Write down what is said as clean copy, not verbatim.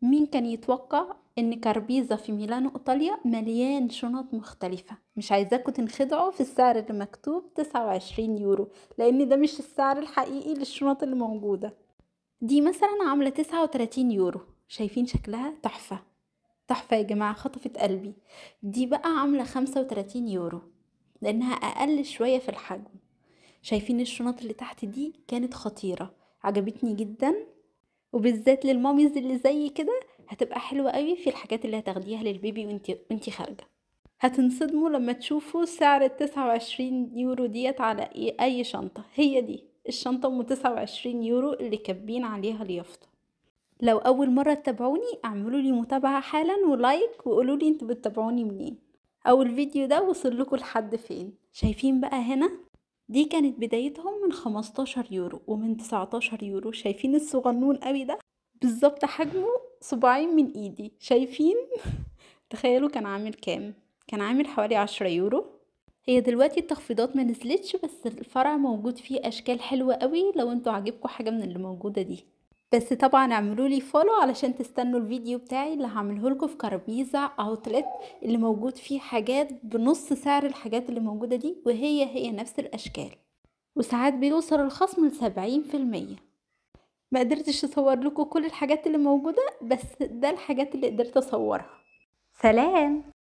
مين كان يتوقع ان كاربيزا في ميلانو ايطاليا مليان شنط مختلفة؟ مش عايزاكم تنخدعوا في السعر اللي مكتوب 29 يورو، لان ده مش السعر الحقيقي للشنط اللي موجودة. دي مثلا عاملة 39 يورو، شايفين شكلها تحفة تحفة يا جماعة، خطفت قلبي. دي بقى عاملة 35 يورو لانها اقل شوية في الحجم. شايفين الشنط اللي تحت دي كانت خطيرة، عجبتني جدا، وبالذات لل mommies اللي زي كده هتبقى حلوة قوي في الحاجات اللي هتاخديها لل baby وانتي خارجة. هتنصدموا لما تشوفوا سعر 29 يورو ديت على اي شنطة. هي دي الشنطة ام 29 يورو اللي كاتبين عليها اليافطة. لو اول مرة تتابعوني اعملوا لي متابعة حالا و like، وقولوا لي انتوا بتتابعوني منين او الفيديو ده وصل لكم لحد فين. شايفين بقى هنا دي كانت بدايتهم من 15 يورو ومن 19 يورو. شايفين الصغنون قوي ده بالظبط حجمه صباعين من ايدي، شايفين؟ تخيلوا كان عامل كام؟ كان عامل حوالي 10 يورو. هي دلوقتي التخفيضات ما نزلتش، بس الفرع موجود فيه اشكال حلوة قوي لو انتوا عاجبكم حاجة من اللي موجودة دي. بس طبعا اعملوا لي follow علشان تستنوا الفيديو بتاعي اللي هعمله لكم في كاربيزا outlet اللي موجود فيه حاجات بنص سعر الحاجات اللي موجودة دي، وهي هي نفس الاشكال، وساعات بيوصل الخصم ل70%. ما قدرتش اصور لكم كل الحاجات اللي موجودة، بس ده الحاجات اللي قدرت اصورها. سلام.